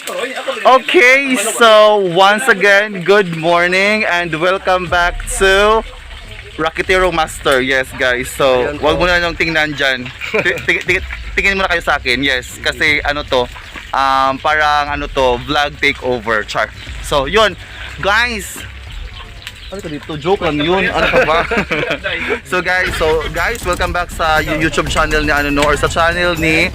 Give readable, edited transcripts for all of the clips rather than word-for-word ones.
Okay, so once again, good morning and welcome back to Raketero Master. Yes guys, so wag mo na nang tingnan dyan. Tingin muna kayo sa akin. Yes, kasi ano to, parang ano to, vlog takeover. Char. So yun, guys. Ano ka dito? Joke lang yun. Ano ka ba? So guys, welcome back sa YouTube channel ni ano no, or sa channel ni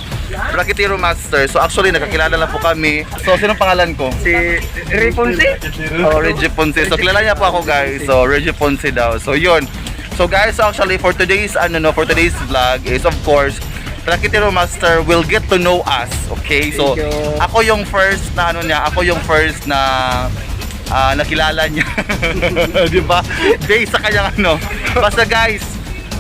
Raketero Master. So actually nakakilala lang po kami. So sinong pangalan ko? Si Reggie Ponce. Oh, Reggie Ponce. So kilala niya po ako guys. So Reggie Ponce daw. So yun. So guys, actually for today's for today's vlog is of course Raketero Master will get to know us. Okay? So ako yung first na nakilala niya. Di ba? Based sa kanyang ano. Basta guys,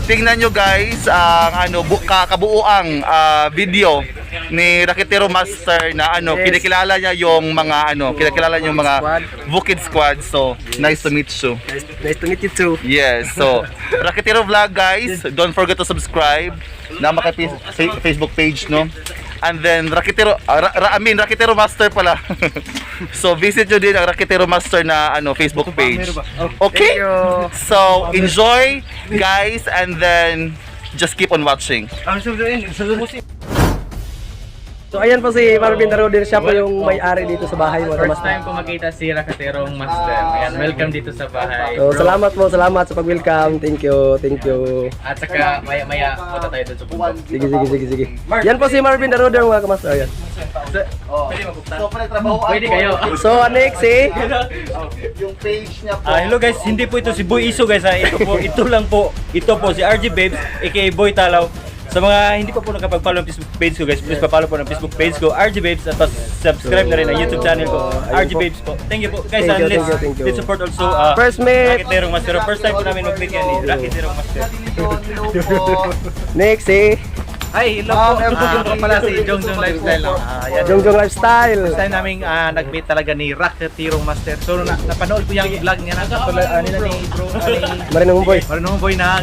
tingnan nyo guys ang kabuuang video ni Raketero Master na kinikilala niya yung mga Bukid Squad. So, nice to meet you. Nice to meet you too. Yes. So, Raketero Vlog guys, don't forget to subscribe na Facebook page, no? And then Raketero Raketero Master pala. So visit nyo din ang Raketero Master na Facebook page. Okay? So enjoy guys and then just keep on watching. So ayan po si Marvin Daroder, siya po yung may-ari dito sa bahay mo. First time ko makita si Rakaterong Master. Ayan, welcome dito sa bahay. So salamat sa pag-welcome. Thank you. At saka maya punta tayo doon sa bundok. Sige. Yan po si Marvin Daroder mga kamaster. Ayan. Pwede magpunta. Pwede kayo. So next Yung page niya po. Hello guys, hindi po ito si Boy Iso guys. Ito lang po. Ito po si RG Babes aka Boy Talaw. Sa mga hindi pa po nakapag-follow ng Facebook page ko guys, please pa-follow po ng Facebook page ko, RG Babes, at subscribe na rin ang YouTube channel ko, RG Babes po. Thank you po guys, Thank you. let's support also first meet. Raketero Master. First time po namin mag-meet yan ni Raketero Master. Next Hi, hello po. Ako pala si Jongjong Lifestyle. Jongjong Lifestyle. First time namin nag-meet talaga ni Rakaterong Master. So napanood ko yung vlog niya na nila ni Bro Marinong Boy. Marinong Boy na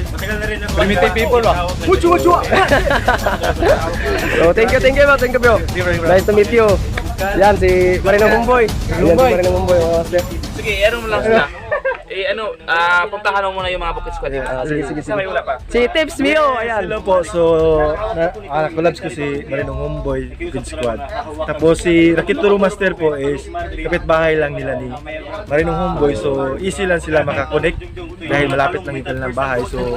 primitive people ba? Mucho. So thank you bro. Nice to meet you. Yan si Marinong Boy. Marinong Boy. Sige, ano mo lang sila. Puntahan mo muna yung mga Bukid Squad. Sige. May wala pa. Si Tips Mio, ayan. Hello po, so collabs ko si Marinong Homeboy Bukid Squad. Tapos si Raketero Master po is kapitbahay lang nila ni Marinong Homeboy. So easy lang sila makakonect dahil malapit lang nila ng bahay. So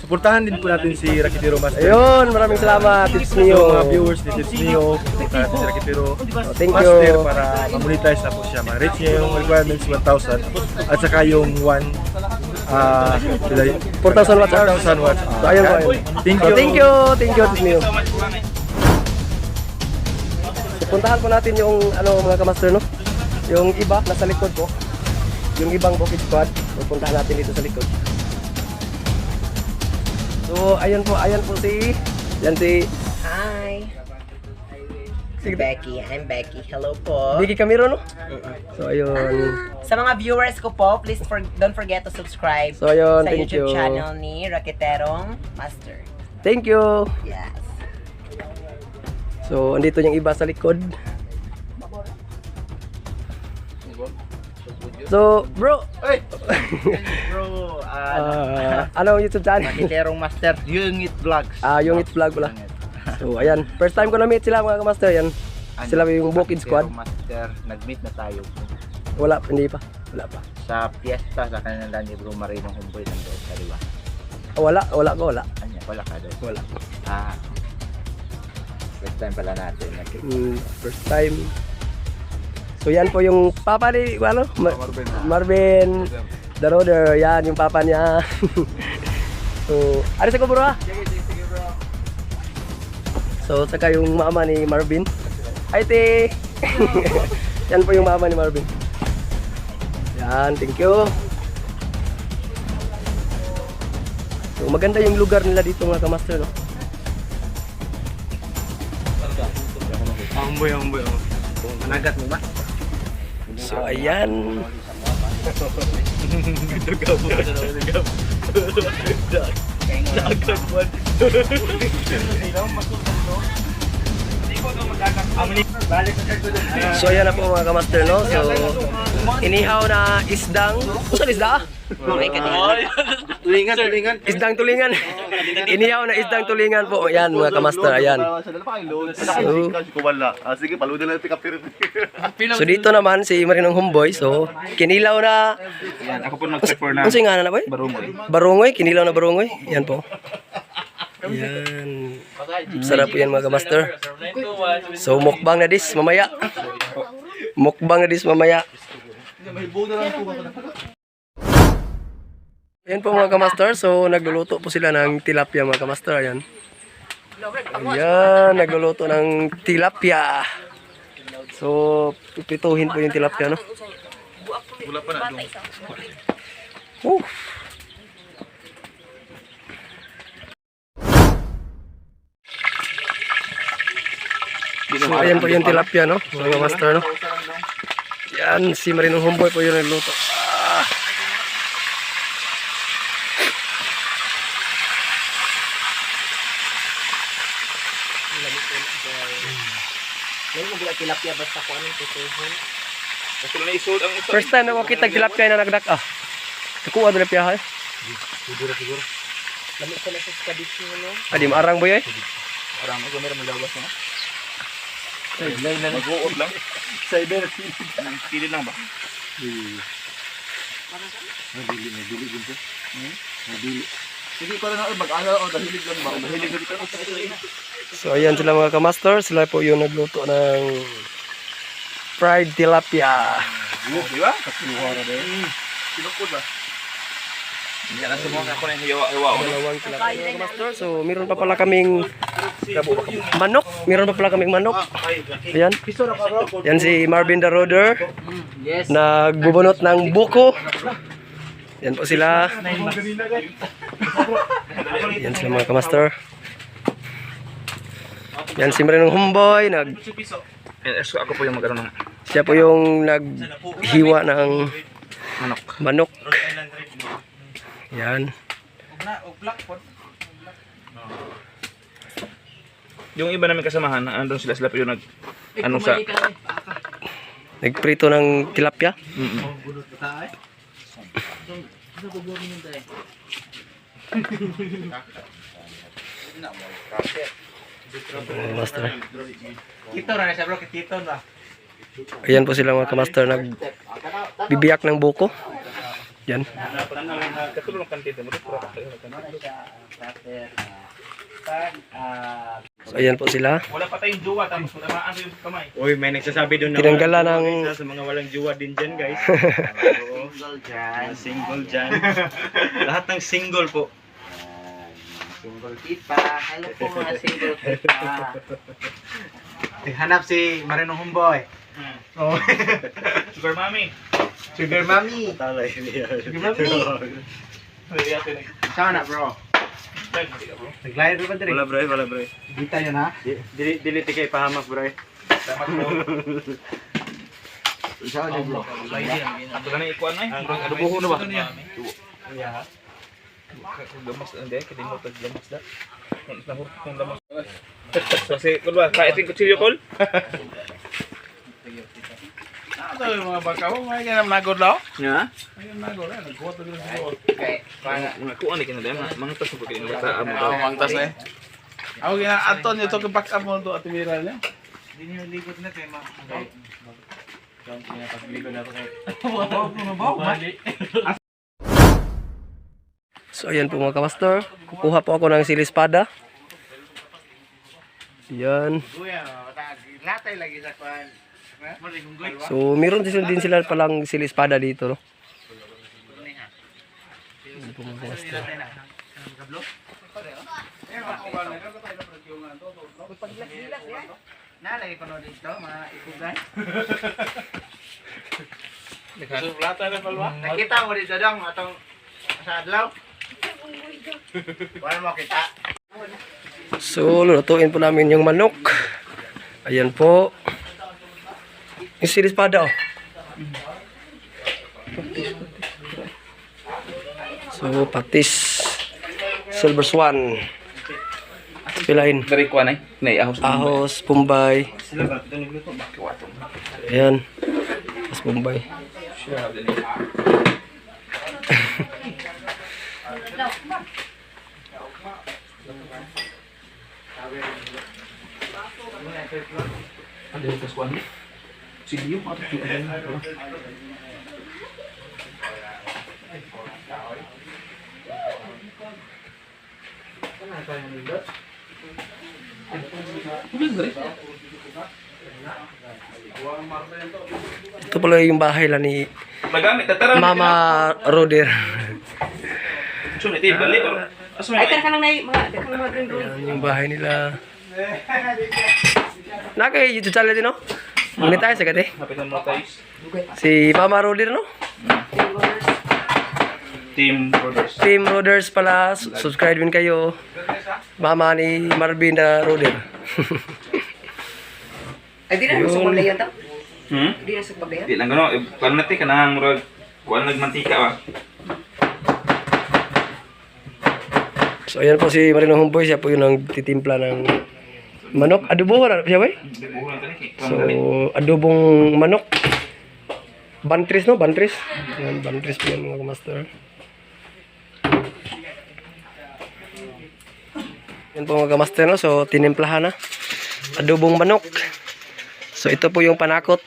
suportahan din po natin si Raketero Master. Ayun, maraming salamat Tips So Mio. mga viewers ni Tips Mio, suportahan natin si Raketero Thank Master you. para ma-monetize na po siya. Ma-reach niya yung requirements 1,000 at saka yung 4,000 watts. 4,000 watts. So ayun po. Thank you. Thank you Tips Mio. So, puntahan po natin yung mga kamaster no. Yung iba nasa likod po. Yung ibang Bukid Squad. So, puntahan natin dito sa likod. So ayan po si Hi! Sige. I'm Becky. Hello po. Biggie Camero no? So ayun. Sa mga viewers ko po, please don't forget to subscribe So ayun, sa thank YouTube you. channel ni Raketerong Master. Thank you. Yes. So andito yung iba sa likod. So bro, Bro, anong YouTube channel? Raketero Master, Unit Vlogs. Yung It Vlog pala. So ayan, first time ko na meet sila mga kamaster yan. Sila yung Bukid Squad. Master, nag-meet na tayo Hindi pa. Wala pa. sa fiesta sa kanila ni Bro Marinong Homeboy nandoon sa diba? Wala. Anya, wala ka doon. Wala. First time pala natin. First time. So yan po yung papa ni Marvin Daroder. Yan yung papa niya. So, aris ako bro ha? So, saka yung mama ni Marvin. Hi, te! Yan po yung mama ni Marvin. Yan, thank you. So, maganda yung lugar nila dito mga kamaster, no? Homeboy. Managat mo ba? So, ayan. So ayan na po mga kamaster, no? So inihaw na isdang, saan isda? Tulingan. Isdang tulingan. Inihaw na isdang tulingan po. Ayan mga kamaster, ayan. Sige, paludan na pick up. So dito naman si Marinong Homeboy, so kinilaw na. Yan, ako po nag-prepare na. Ano si nga na boy? Barungoy. Barungoy, kinilaw na barungoy. Yan po. Yan. Sarap po yan mga kamaster. So mukbang na dis mamaya. Mukbang na dis mamaya. Yan po mga kamaster. So nagluluto po sila ng tilapia mga kamaster. Ayan. Ayan, nagluluto ng tilapia. So pipituhin po yung tilapia, no? Wala pa na. So ayan po yung tilapia, no? Mga master, no? Yan, si Marinong Homeboy po yung nagluto. Tilapia basta ko anong tutuhon. Kasi na isod ang isa. First time na ko kitag tilapia na nagdak, ah. Nakuha tilapia, ha? Siguro. Lamig ko na sa skadisyo, no? Adi, maarang boy, eh? Parang ako meron malawas na. Sideline na nag-uod lang. Sideline. Pili lang ba? Nabili din siya. Nabili. Sige pa rin ako, mag-ala o dahilig lang ba? Dahilig na dito. So ayan sila mga kamaster. Sila po yung nagluto ng fried tilapia. Di ba? Kasuha na din. Sinukod ba? Yan ang sumuha ako na yung hiwa-hiwa. Dalawang tilapia mga kamaster. So meron pa pala kaming manok. Meron pa pala kaming manok. Ayan. Yan si Marvin the Roder. Nagbubunot ng buko. Yan po sila. Yan sila mga kamaster. Yan si Marinong Homeboy. Ako po yung mag-ano ng Siya po yung naghiwa ng manok. Yan. yung iba namin kasamahan, andun sila po yung nag ano sa Nagprito ng tilapia. Master. Kito na siya bro, kito na. Ayan po sila mga kamaster, nagbibiyak ng buko. Yan. katulong kantito mo dito. So, ayan po sila. Wala pa tayong jowa tapos tamaan yung kamay. Uy, may nagsasabi doon na Tinanggalan ng sa mga walang jowa din dyan, guys. Single dyan. Single dyan. Lahat ng single po. Single tita. Hello po mga single tita. Hanap si Marinong Homeboy. Oh. Sugar mommy. Sugar Mommy. Talay niya. Sugar Mommy. Saan na bro? Naglayad ba dito? Wala bro, wala bro. Dita yun ha? Dili kay pahamak bro. Salamat po. Saan na bro? Ato na ikuan ay. Adubuho na ba? Yeah. Lamas hindi kay mo tag lamas da. Nahurot ng lamas. Kasi kul ba, kaya ting kutsilyo kol? Ano yung mga baka mo? May ganang nagod lao? Nga. Ayun nagod eh. Nagkuha to din siguro. Mga kuan ni kinala mga tas ko kay sa amo daw. Mangtas eh. Ako gina Anton ito kay back up mo to at mira niya. Hindi niyo ligot na kay ma. So ayan po mga kamaster, kukuha po ako ng silispada. Yan. Latay lagi sa kwan. So meron din sila palang silispada dito, no? Ayan po mga kamaster. Nalagay ko na dito, mga ikugan. Latay na palwa. Nakita mo dito dong, atong sa adlaw. Wala mo kita. So lulutuin po namin yung manok. Ayan po. Yung silispada, oh. So patis Silver Swan. Pilain. Dari kuan ay. Nay ahos. Ahos, Pumbay. Sila ba ito nagluto ba? Kiwatong. Ayan. Ahos, Pumbay. Ada yung kaskuan. Silyo atau tidak? Ito pala yung bahay lang ni Magamit tataran. Mama Roder. Sunod ito balik. Aso Ay, may. kan lang na mga, kan mga green room. Yan yung bahay nila. Nakay YouTube channel din, no? Muna tayo sa gati. Hapitan mo tayo. Si Mama Roder, no? Team Brothers. Team Roders pala. Subscribe din kayo. Mama ni Marvin na Roder. Ay, di na sa pagdayan daw. Hmm? Di na sa pagdayan. Di lang gano. Paano natin ka na murag kuan nagmantika ba? So ayan po si Marino Homeboy. Siya po yung nagtitimpla ng manok. Adobo, wala siya ba? Buhulan tani. So, adobong manok. Bantris, no? Bantris. Yan, bantris po yan mga master. Yan po mga master, no? So, tinimplahan na. Adobong manok. So, ito po yung panakot.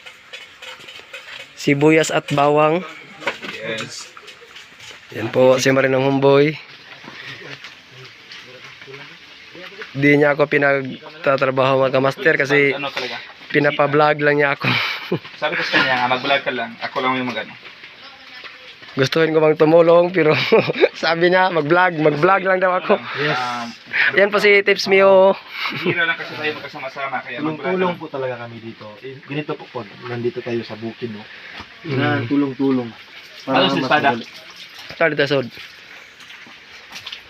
Sibuyas at bawang. Yes. Yan po si Marinong Homeboy. Di niya ako pinagtatrabaho mga master kasi Ano talaga? pinapa-vlog lang niya ako. Sabi ko sa kanya, mag-vlog ka lang. Ako lang yung magano. Gustuhin ko bang tumulong pero sabi niya mag-vlog lang daw ako. Yan po si Tips Mio. Hira lang kasi tayo magkasama-sama kaya mag-vlog. Tulong-tulong po talaga kami dito. Ganito po po, nandito tayo sa bukid, no? Na tulong-tulong. Ano si espada? Tara dito sod.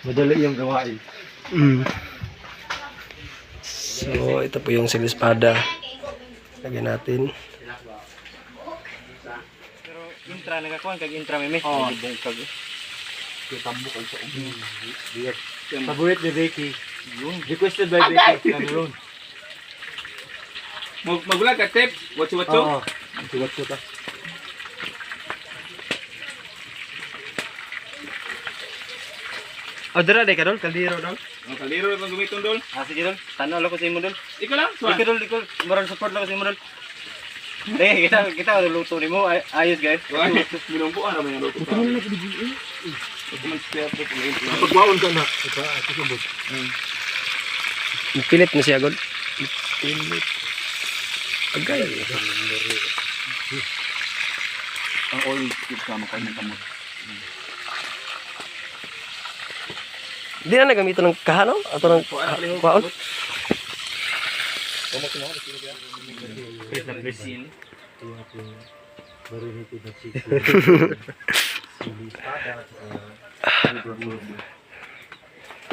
Madali yung gawain. So ito po yung silispada. Lagyan natin. Intra nagakuan kag intra meme. Oh, bungkag. Favorite ni Becky. Requested by Becky. Cameron. Mag-vlog ka, Tep. Watcho-watcho. Oo. Suwat ko ta. Oh, dira de kadol, kaldero dol. Ang kaliro lang gumiton dol. Ah, sige dol. Tanaw lang ko sa imo dol. Ikaw lang, Swan. Ikaw dol, ikaw moral support lang ko sa imo dol. Kita luto nimo ayos guys. Minumpuan naman yung luto. Ito man lang kibigin. Ito man siya po. Pagwaon ka na. Ito, susubot. Pilit na siya god. Pilit. Agay. Ang oil tip ka makain ng kamot. Di na nagamitan ng kahano? Ato ng kwaon?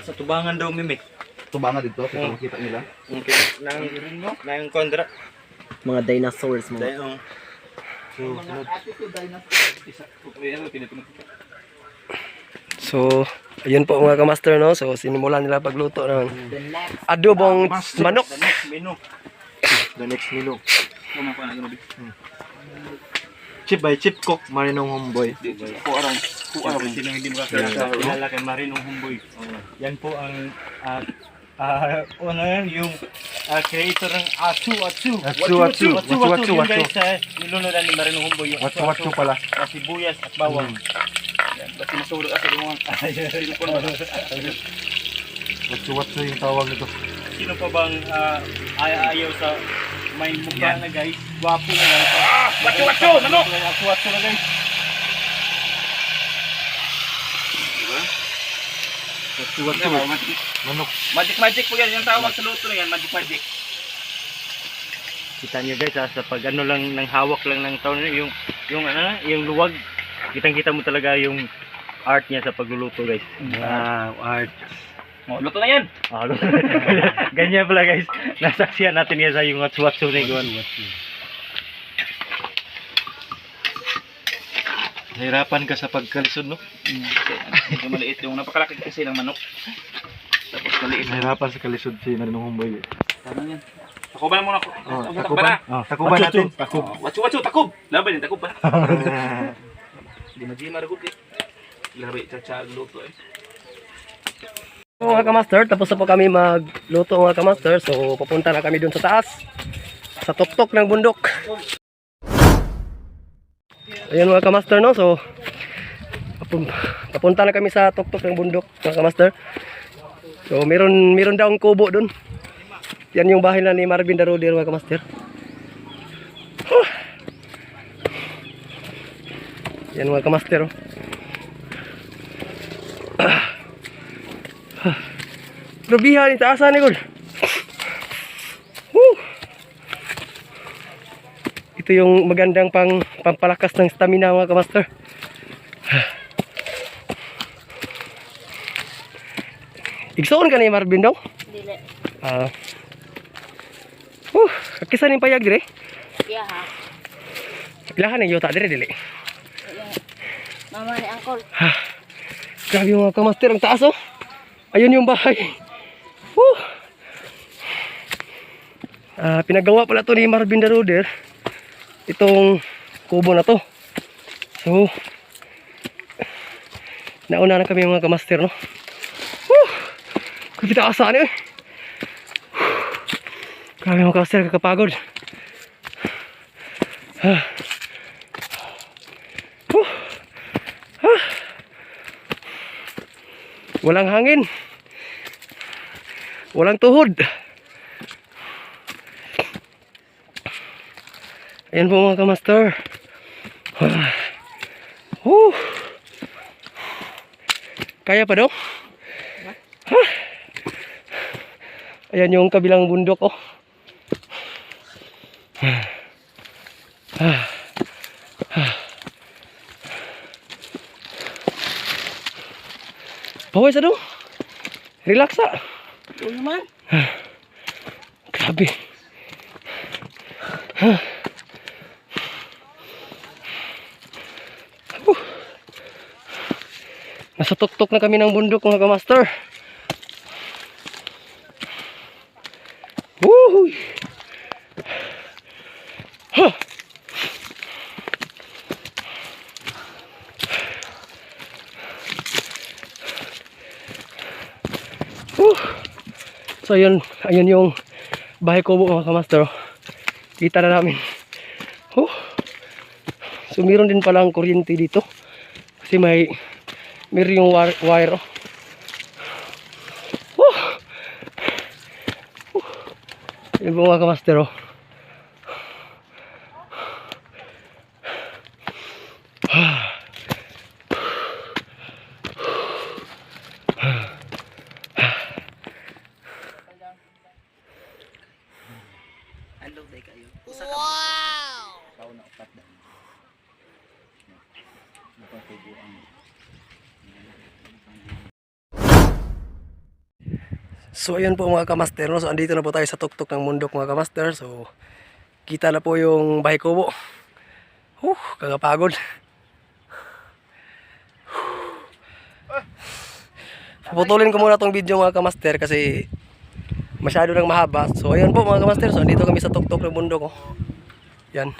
Sa tubangan daw meme. Tubangan dito, kung makita nila. Nang kontra. Mga dinosaurs mo. Dayo. So, ayun po mga kamaster, no? So, sinimulan nila pagluto ng adobong manok. Menu. The next menu. Kumakuha na gano'n. Chip by Chip Cook, Marinong Homeboy. Siyempre sila hindi makakilala kay Marinong Homeboy. Yan po ang ano yan, yung creator ng Atsu. Yun guys, nilunuran ni Marinong Homeboy yung Watsu pala. sibuyas at bawang. Yan, basta masurok kasi yung Watsu yung tawag nito. sino pa bang ayaw sa may mukha na guys, gwapo na guys. Watsu! Manok! Watsu na guys. Watsu. Manok. Magic po yan. Yung tawag sa luto na yan, magic. Kita niyo guys, sa pag ano lang ng hawak lang ng taon yung luwag. Kitang-kita mo talaga yung art niya sa pagluluto guys. Art. Oh, luto na yan. Ganyan pala guys. Nasaksihan natin yan sa yung watsu-watsu na yun. Nahirapan ka sa pagkalisod, no? Yung maliit yung napakalaki kasi ng manok. Tapos Nahirapan sa kalisod si Marinong Humboy. Takuban mo na ako. Oh, Takub takuban. na. Oh, takuban natin. Wachu, takub. Laban din, takub pa. Di majima ragot eh. Labi, caca luto eh. Mga kamaster, tapos na po kami magluto mga kamaster. So papunta na kami dun sa taas, sa tuktok ng bundok. Ayan mga kamaster, no? So papunta na kami sa tuktok ng bundok mga kamaster. So meron daw ang kubo dun. Yan yung bahay na ni Marvin Daroder mga kamaster. Yan mga kamaster, oh. Grabihan, itaasan ni Gol. Ito yung magandang pampalakas ng stamina mga kamaster. Igsoon ka ni Marvin daw? Dili. Kisan yung payag dire? Iya ha. Ilahan yung yuta dire dili. Mama ni Uncle. Grabe yung mga kamaster, ang taas oh. Ayun yung bahay. Pinagawa pala to ni Marvin Daroder, itong kubo na to. So nauna na kami mga kamaster, no? Kung kita asahan eh. Grabe mga kamaster, kakapagod. Walang hangin, walang tuhod. Ayan po mga kamaster. Kaya pa daw? Ayan yung kabilang bundok, oh. Pawis ano? Relax ah. Oo naman. Grabe. Nasa tuktok na kami ng bundok mga kamaster. Woohoo! So ayun yung bahay kubo mga kamaster. Kita na namin. So meron din palang kuryente dito. Kasi meron yung wire. Yun po mga kamaster. So ayan po mga kamaster, no? So andito na po tayo sa tuktok ng bundok mga kamaster. So kita na po yung bahay kubo. Kagapagod. Puputulin ko muna tong video mga kamaster kasi masyado nang mahaba. So ayan po mga kamaster, so andito kami sa tuktok ng bundok, oh. Yan.